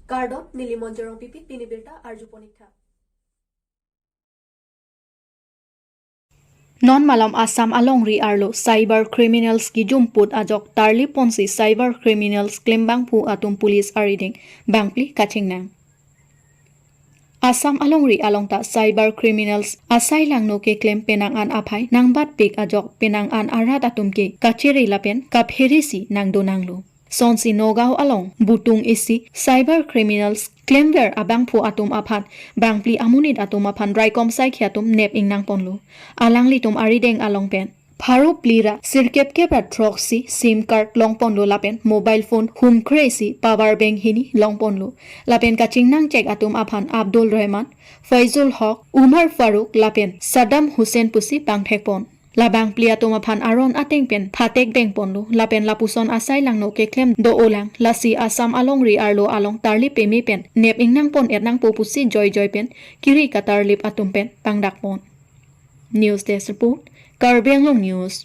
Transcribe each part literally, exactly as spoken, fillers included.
Kardom, neli Monjorong Pipit, pini birta arju ponik tha. Non malom Assam alongri arlo cyber criminals kijumput ajok tarlip ponsi cyber criminals klembangphu atum police arideng bangphli kachingnang. Assam alongri along ta cyber criminals asai langno keklem penang an aphai nangbatpik ajok penang an arat atum ke kachere lapen kapherisi nangdonanglo. Sonsi Nagaon along butung isi cyber criminals klemver abangphu atum aphan bangphli amonit atum aphan raikom saikhi atum nep ingnang ponlo. Alanglitum arideng along pen pharo phli ra sirkep kep ra throksi SIM card long ponlo lapen mobile phone humkre isi power bank hini long ponlo. Lapen kachingnang chek atum aphan Abdul Rahman, Faizul Haq, Umar Farooq lapen Saddam Hussein pusi pangthek pon. Labang phli atum aphan aron ateng pen phatek beng ponlo lapen lapuson asai langno keklem do-olang, lasi Assam alongri arlo along tarlip peme pen nep ingnang pon et nangpo pusi joi joi pen kiri katarlip atum pen pangdak pon. News Desk Report, Karbi Anglong News.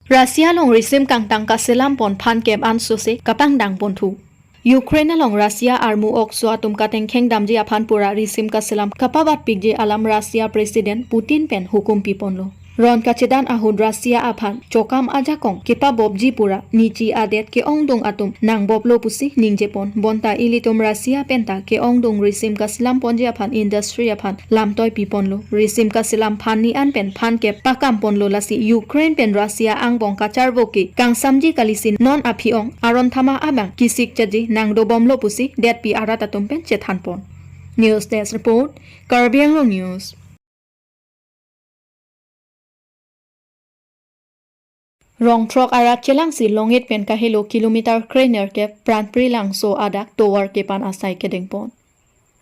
Russia along risim kangtang kaselam pon phan kep ansose kapangdang ponthu. Ukraine along Russia armu okso atum katengkheng damji aphan pura risim kaselam kapabatpikji alam Russia President Putin pen hukum piponlo. Ron kachedan ahut Russia aphan chokam ajakong kepabopji pura nichi adet ke-ongdung atum nangboplo pusi ningjepon. Bonta ilitum Russia penta ke-ongdung risim kaselam ponji aphan industry aphan lamtoi piponlo. Risim kaselam phan ni an pen phan kep pakam ponlo, lasi Ukraine pen Russia angbong kacharvo ke kangsamji kalisi non aphi-ong aron thama abang kisik chaji nangdobomlo pusi detpi arat atum pen chethan pon. News Desk Report, Karbi Anglong News. Rong throk arat chelangsi Longit pen kahelo kilometer krenerkep Pranpri Langso adak tovar kepan asai kedengpon.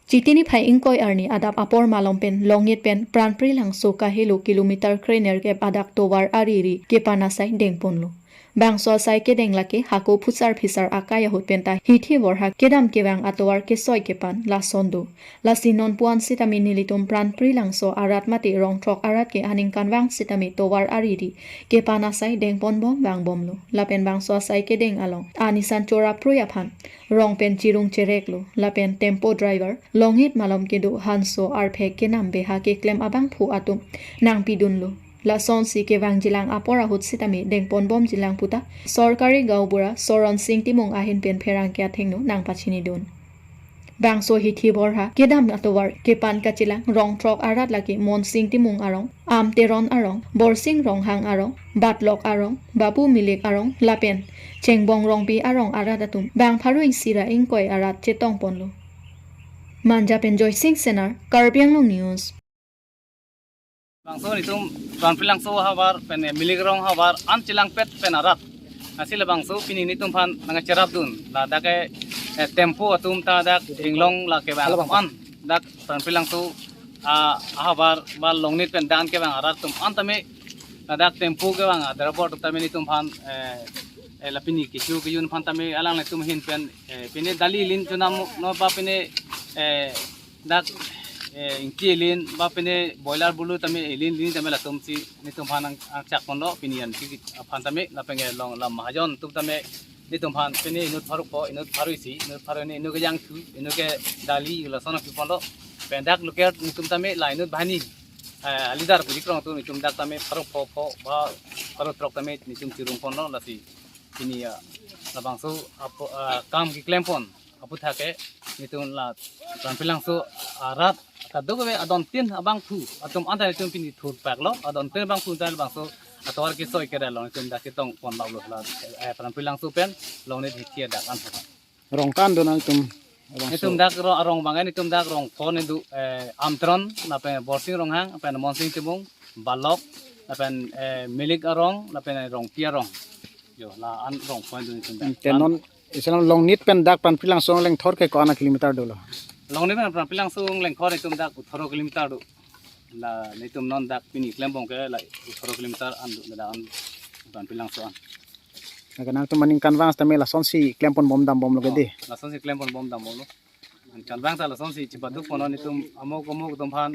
Chiti niphai ingkoi arni adap apor malom pen Longit pen Pranpri Langso kahelo kilometer krenerkep adak tovar ariri kepan asai dengponlo. Bangso asai kedeng lake hako phusar phisar akai ahut penta hithi borha kedam kevang atovar kesoi kepan lason do. Lasi non puan sitame nelitum Pranpri Langso arat mate rong throk arat ke aningkanvang sitame tovar ariri kepan asai dengponbom vangbomlo. Lapen bangso asai kedeng along anisan choraprui aphan rong pen chirung chereklo. Lapen tempo driver, Longit malom kedo hanso arphek kenam beha keklem abangphu atum nangpidunlo. Lasonsi kevangjilang apor ahut sitame dengponbomjilang puta Sorkari Gaonbura Soron Sing Timung ahin pen pherangke athengno nangpachinidun. Bangso hithi borha kedam atovar kepan kachelang rong throk arat lake Monsing Timung arong, Am Teron arong, Borsing Ronghang arong, Batlok arong, Bapu Milik arong lapen Chengbong Rongpi arong arat atum bang pharo isi ra ingkoi arat chetongponlo. Manja pen Joysing Senar, Karbi Anglong News. Bangso nelitum Pranpri Langso havar pen, eh, Milik arong havar an chelangpet pen arat. Lasi labangso pini nelitum aphan nangcherapdun. Ladak ke, eh, tempo atum ta dak inglong la kevang an dak Pranpri Langso, ah, havar ba Longit pen dan kevang arat atum an tame ladak tempo kevang a-driver atum tame nelitum aphan, eh, eh, la pini kecho kejun aphan tame alanglitum ahin pen, eh, pine dali lin chunam no ba pine, eh, dak, eh, ingki lin ba pine boiler bulu tame lin lin tame latumsi nelitum aphan ang, angchak ponlo pini an si aphan tame lapen ke long lam mahajon atum tame nelitum aphan pine inut pharo pho, inut pharo isi, inut pharo hini, inut kejangthu, inut ke dali lason piponlo. Pen dak local nelitum tame la inut banghini, eh, leader pu dikrong atum nelitum dak tame pharo pho pho ba pharo throk tame nelitum chirung ponlo lasi pini ya labangso apo, ah, kam keklem pon aphuthak ke nelitum la Pranpri Langso arat kadokave adontin abangphu atum anta nelitum pini thurpaklo, adontin abangphu anta labangso atovar kesoi kere along nelitum dak ketongpon laplo la, eh, Pranpri Langso pen Longit hithi adak an. Rong kan do nangtum abangso? Nelitum dak ro-, arong bang nelitum dak rong pho nedu, eh, Am Teron lapen Borsing Ronghang lapen Monsing Timung, Batlok lapen, eh, Milik arong lapen Rongpi arong. Jo, la an rong pho nedu nelitum dak. Te non iselam Longit pen dak Pranpri Langso lengthor ke ko-an kilometer dolo? Longit pen Pranpri Langso lengthor nelitum dak atharo kilometer do. La nelitum non dak pini klembom ke la atharo kilometer an do, la an Pranpri Langso an. Lake nangtum aningkanvang sitame lasonsi klemponbom dambomlo ke di? Lasonsi klemponbom dambomlo. Aningkanvang ta lasonsi chipaduk pono nelitum amok amok atum aphan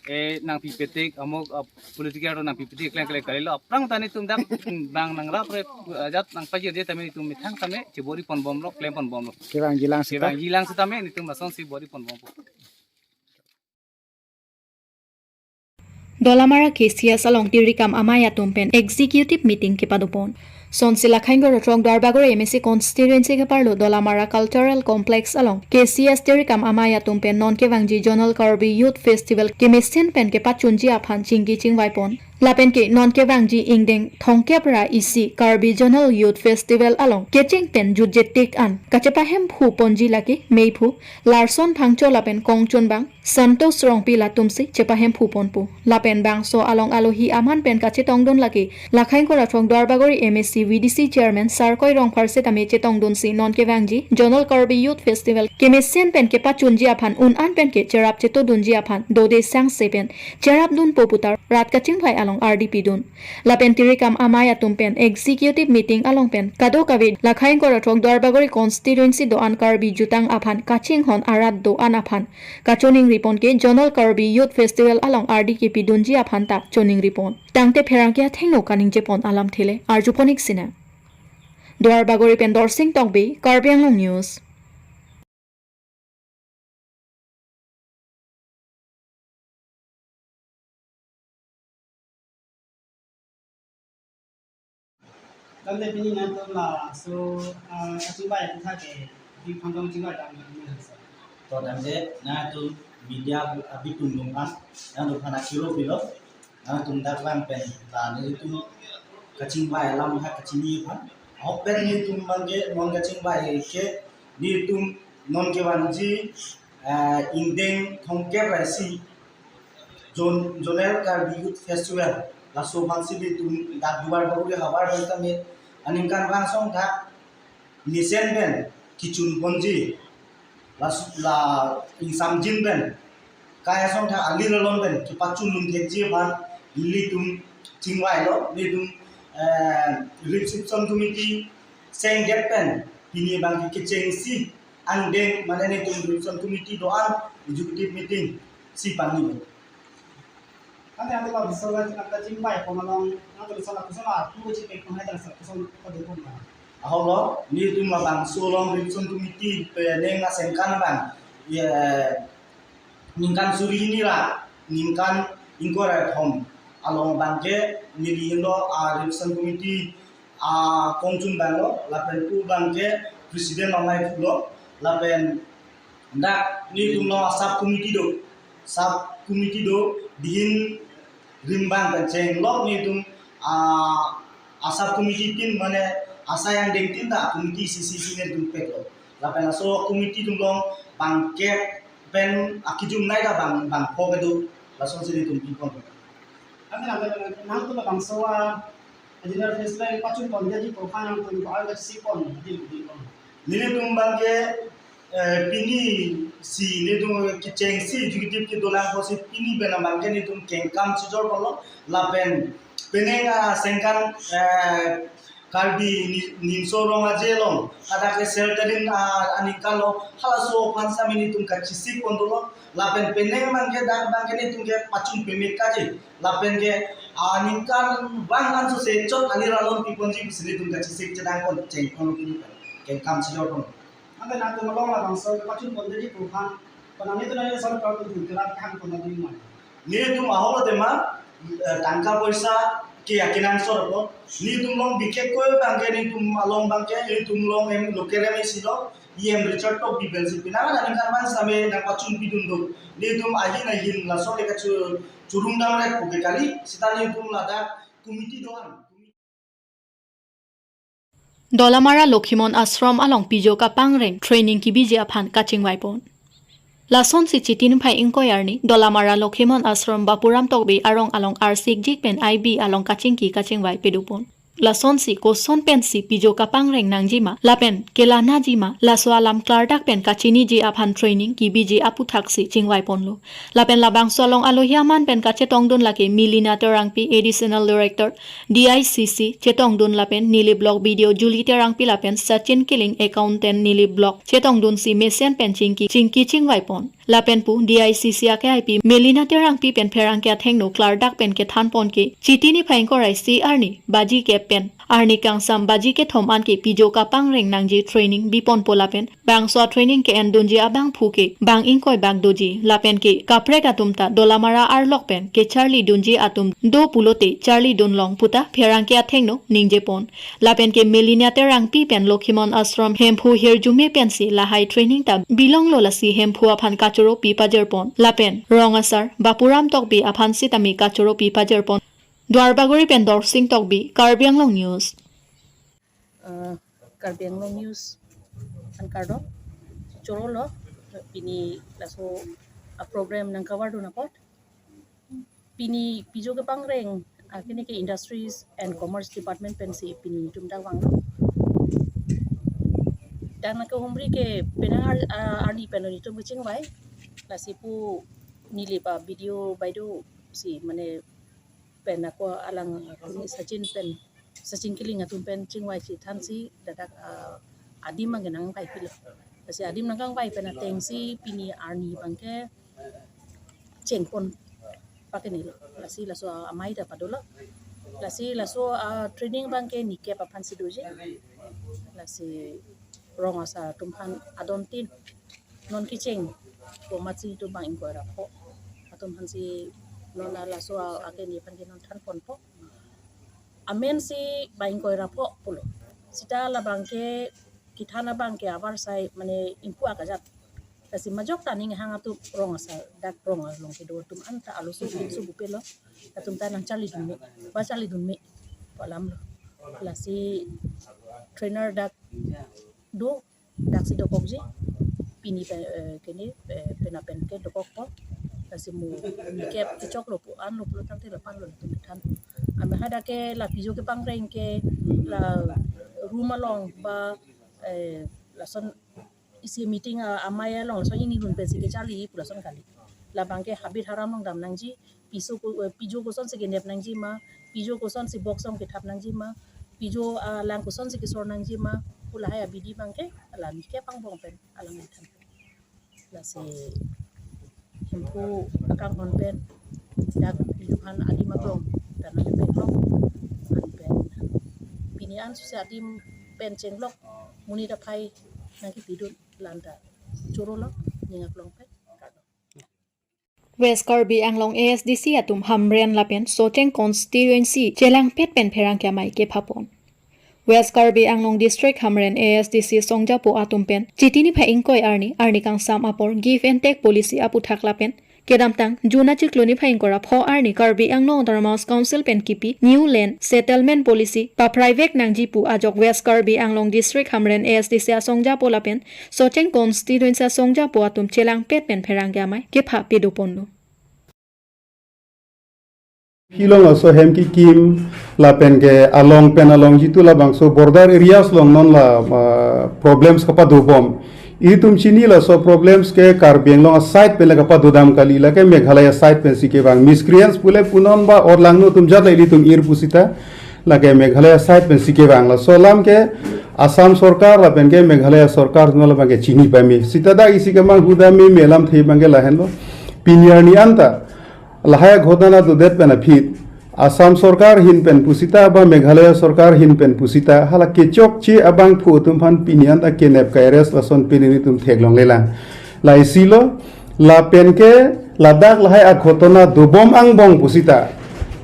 eh, nangpipetik, amok, ah, political aro nangpipetik, klem klem kalilo. Aphrang ta netum dak, bang nangrap re, ah, ajat nangpajir je tame netum methang tame, chebor-i ponbomlo, klem ponbomlo. Kevangjilang seta. Kevangjilang setame, netum lasonsi bor-i ponbompo. Dolamara K C S along Tirikam Amei atum pen executive meeting kepadopon. Sonsi Lakhaingor Atrok Duarbagori M A C constituency keparlo Dolamara Cultural Complex along K C S Tirikam Amei atum pen non kevangji Zonal Karbi Youth Festival kemesen pen kepachunji aphan chingki chingvaipon. Lapen ke non kevangji ingdeng thomkep ra isi Karbi Zonal Youth Festival along kecheng pen jutje tik an kachepahemphu ponji lake meiphu Larson Phangcho lapen kongchunbang Santosh Rongpi latumsi chepahemphu ponpo. Lapen bangso along alohi aman pen kachetongdun lake Lakhaingor Atrok Duarbagori M A C V D C Chairman Sarkoi Rongphar setame chetongdunsi non kevangji Zonal Karbi Youth Festival kemesen pen kepachunji aphan un-an pen ke cherap chetodunji aphan dode sangse pen cherapdunpo puta rat kachingvai along ardi pidun. Lapen Tirikam Amei atum pen executive meeting along pen kadokave Lakhaingor Atrok Duarbagori constituency do-an Karbi jutang aphan kachinghon arat do-an aphan kachoningripon ke Zonal Karbi Youth Festival along ardi kepidunji aphan ta choningripon. Tangte pherangke athengno kaningjepon alamthe le arjuponik sinang. Duarbagori pen Dorsing Tokbi, Karbi Anglong News. Tangte pini nangtum laso, ah, kachingvai aphuthak ke, di pangkang chingvai dam dam ni sa. To tangte nangtum media abitung dungphan, nangtumphan akiro pilo, nangtum dak lang pen, la nelitum kachingvai alam ha kachini aphan. Ahok pen nelitum abangke, non kachingvai ke, nelitum non kevangji, ah, ingdeng thomkep ra isi, Zon-, Zonal Karbi Youth Festival, laso aphansi nelitum dak Duarbagori havar pen tame, aningkanvang asong dak, mesen pen, kechun ponji, las-, la ingsamjin pen, kai asong dak alir alon pen, kepachundun thekji aphan, nelitum chingvailo, nelitum, eh, reception committee, sengdet pen, pini abangke kechengsi, angdeng, mane nelitum reception committee do-an executive meeting si pangni. Ante ante labangso la chingkachingvai pon along, ante labangso la koson la, tu chingkachingvai ta sa koson padukun la. Ahok lo, nelitum labangso along reception committee penang asengkan abang, ye, ningkan suri hini ra, ningkan ingkoi ra kethom along abangke, neli henlo, ah, reception committee, ah, kongchunbang lo, lapen pu abangke president amei pulo, lapen dak nelitum along a sub committee do, sub committee do, dihin rimbang pen chenglok nelitum, ah, a sub committee tin mane asai angdeng tin ta committee isi isi nelitum peklo. Lapen laso committee atum along bangkep pen akejumnei ta bang, bangpho kedo, lasonsi nelitum pipon. Ante nang, nangtum labangso a, General Festival pachun pon jadi ko aphan nangtum ko-an kachesik pon, di, di pon. Nelitum abangke, eh, pini si, nelitum kechengsi executive kedo lang apotsi pini pen abangke nelitum kengkam chijor ponlo, lapen penang asengkan, eh, Karbi Ni-, Nimso Rong Aje along, hadak ke Sertalin, ah, aningkan lo, halaso aphan sami nelitum kachesik pon dolo, lapen penang abangke dak abangke nelitum kepachun peme kaji, lapen ke, ah, aningkanvang ansose chot alir alon piponji pusi nelitum kachesik chedang pon cheng pon pini pen, kengkam chijor pon. Ante nangtum along labangso pachun pon jadi ko aphan, ko nang nelitum nangli sorkar atum kelak kehang pon nangli mai. Nelitum ahok lo tema, eh, tangka poisa ke akenangsot apot. Nelitum along bikek ko abangke nelitum along abangke, nelitum along M, local M A C lo, E M Richard Tokbi pensi penang aningkanvang same nangpachun pidun do. Nelitum ahin ahin laso le kachu-, churung dam rek ko ke kali, seta nelitum ladak committee do-an. Dolamara Lokhimon Ashram along pijo kapangreng training kebiji aphan kachingvai pon. Lasonsi Chiti niphai ingkoi arni Dolamara Lokhimon Ashram Bapuram Tokbi arong along arsikjik pen I B along kachingki kachingvai pedopon. Lasonsi koson pensi pijo kapangreng nangjima, lapen kelanaji ma, laso alam klardak pen kachiniji aphan training kebiji aputhaksi chingvai ponlo. Lapen labangso along alohi aman pen kachetongdun lake Milina Terangpi, Additional Director, D I C C, chetongdun lapen Nilip Block B D O Julie Terangpi lapen Sachin Killing, Accountant Nilip Block, chetongdunsi mesen pen chingki, chingki chingvai pon. Lapen pu D I C C a-KIP Melina Terangpi pen pherangke athengno klardak pen kethan pon ke Chiti niphai ingkoi ra isi arni baji kep pen arni kangsam baji kethom an ke pijo kapangreng nangji training bipon po lapen bangso a-training ke-endunji abangphu ke bang ingkoi bak doji lapen ke kaprek atum ta Dolamara arlok pen kecharlidunji atum do pulote charlidun long puta pherangke athengno ningje pon. Lapen ke Melina Terangpi pen Lokhimon Ashram Hemphu hirjume pensi lahai training ta bilonglo, lasi Hemphu aphan kachoro pi pajir pon. Lapen rong asar Bapuram Tokbi aphan sitame kachoro pi pajir pon. Duarbagori pen Dorsing Tokbi, Karbi Anglong News. Ah, Karbi Anglong News an kardom. Choro lo, pini laso a-program nangkavardun apot. Pini pijo kepangreng, ah, kene ke Industries and Commerce Department pensi pini netum dak vanglo. Dak nangkehumri ke penang ar-, ah, arni pen netum kechingvai. Lasi pu neli pa video video si mane pen ako alang ako ni Sachin pen, Sachin Kiling atum pen chingvai si thansi ladak, ah, adim abang ke nangvai pilo. Lasi adim nangkangvai pen atengsi pini arni abang ke chengpon pakeni lo. Lasi laso amei ta padolo. Lasi laso, ah, training abang ke nikep aphan si doji. Lasi rong asar atum aphan adon tin. Non kecheng komatsi atum bang ingkoi ra pho atum aphan si non laso a-, akeni aphan ke non than pon po. Amen si bang ingkoi ra pho pulo. Sita labang ke kethan abang ke avarsai mane ingpu akajat. Lasi majok ta ning hang atum rong asar dak rong along kedo atum anta arloso pinso bupelo. Atum ta nangcharlidun me, ba charlidun me pu alam lo. Lasi trainer dak do, daksi dokokji. Pini pen, eh, kene, eh, penap pen ke dokok po. Lasi mo nikep kechoklo pu anlo pulo tangte lapu anlo latum kethan. Ame hadak ke la pijo kepangreng ke la room along ba, eh, lason isi meeting, ah, amei along lason ingni room pensi kecharli pu lason kali. Labang ke habit haram along dam nangji, piso ko, eh, pijo kosonsi kenep nangji ma, pijo kosonsi box along kethap nangji ma, pijo, ah, lang kosonsi kesor nangji ma, pu lahai abidi abang ke la nikep angbong pen alang kethan. Lasi Hemphu akanghon pen dak pijo aphan adim abang ta nangpek long. An pen pini an susi adim pen chenglok monit aphai nangkepidun, lanta choro lo, ning aklong pen. West Karbi Anglong A S D C atum Hamren lapen Socheng constituency chelangpet pen pherangke amei kepha pon. West Karbi Anglong District Hamren A S D C songjapo atum pen Chiti niphai ingkoi arni, arni kangsam apor give and take policy aputhak lapen kedamtang June achiklo niphai ingkoi ra pho arni Karbi Anglong Autonomous Council pen kipi New Land Settlement Policy paprivek nangji pu ajok West Karbi Anglong District Hamren A S D C asongjapo lapen Socheng constituency asongjapo atum chelangpet pen pherangke amei kepha pado ponlo. Hilong laso hem kekim lapen ke along pen along jitu labangso border areas along non la, ah, problems kapado bom. Itum chini laso problems ke Karbi Anglong a-side pen le kapado dam kali, lake Meghalaya side pensi kevang. Miscreants pule punon ba orlangno atum jat le ilitum ir pusita, lake Meghalaya side pensi kevang. Laso alam ke Assam sorkar lapen ke Meghalaya sorkar atum labang ke chini pame. Sita dak isi kemang huda meme alamthe abang ke lahenlo. Pini arni anta lahai aghotona dodet pen aphi Assam sorkar ahin pen pusita ba Meghalaya sorkar ahin pen pusita hala kechokche abangphu atum aphan pini anta kenep ka-arrest lason pini netum theklonglelang. La isi lo, lapen ke ladak lahai aghotona dobom angbong pusita,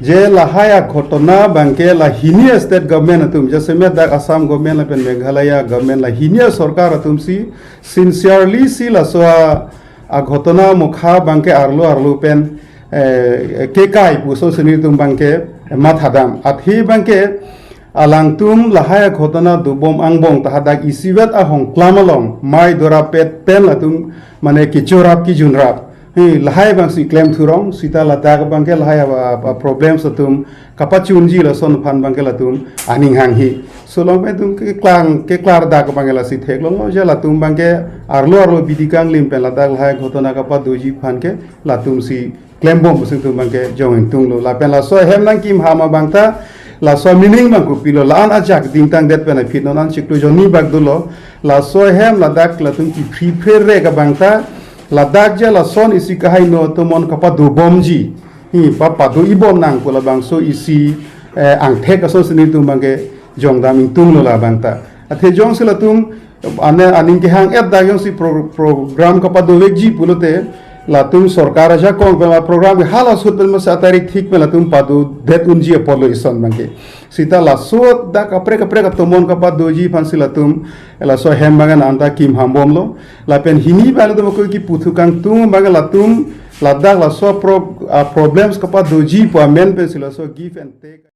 je lahai aghotona abang ke la hini state government atum, jasemet dak Assam government lapen Meghalaya government la hini sorkar atum si sincerely si laso a, aghotona mokha abang ke arlo arlo pen, eh, kekai puson sini atum abang ke mathadam. Athe abang ke alangtum lahai aghotona dobom angbong ta hadak isivet ahongklam along mei dorapet pen latum mane kechorap kijunrap. Hi, lahai abang si klem thurong, sita ladak abang ke lahai a, a, a problems atum kapachunji lason aphan abang ke latum aning hanghe. So along pen itum keklang, keklardak abang ke lasi theklonglo, je latum abang ke arlo arlo bidi kanglim pen ladak lahai aghotona kapadoji aphan ke latum si klembom pusi itum abang ke jong ingtunglo. Lapen laso ahem nangkim hama abang ta, laso meaning abang kopilo, la-an ajak dingtang det pen aphi non an chiklo jonni bak dolo. Laso ahem ladak latum kiphri pherre ka abang ta, Ladak ja lason isi kahai no tomon kapado bomji. Hi pa pado ibom nang pu labangso isi eh, angthek ason si nelitum abangke jongdam ingtung lo labang ta. Athe jongsi latum ane aning kehang-et dak jongsi pro, program kapado vekji pulote latum sorkar ajakong pen la program ke hala sut pen masa tarik thik pen latum pado det unji apotlo ison abangke. Sita laso dak kaprek kaprek atomon kapadoji aphansi latum laso hem abangke nanta kim ham bomlo. Lapen hini abang latum ako kiputhu kangtung abangke latum ladak laso pro, ah, problems kapadoji pu amen pensi laso give and take.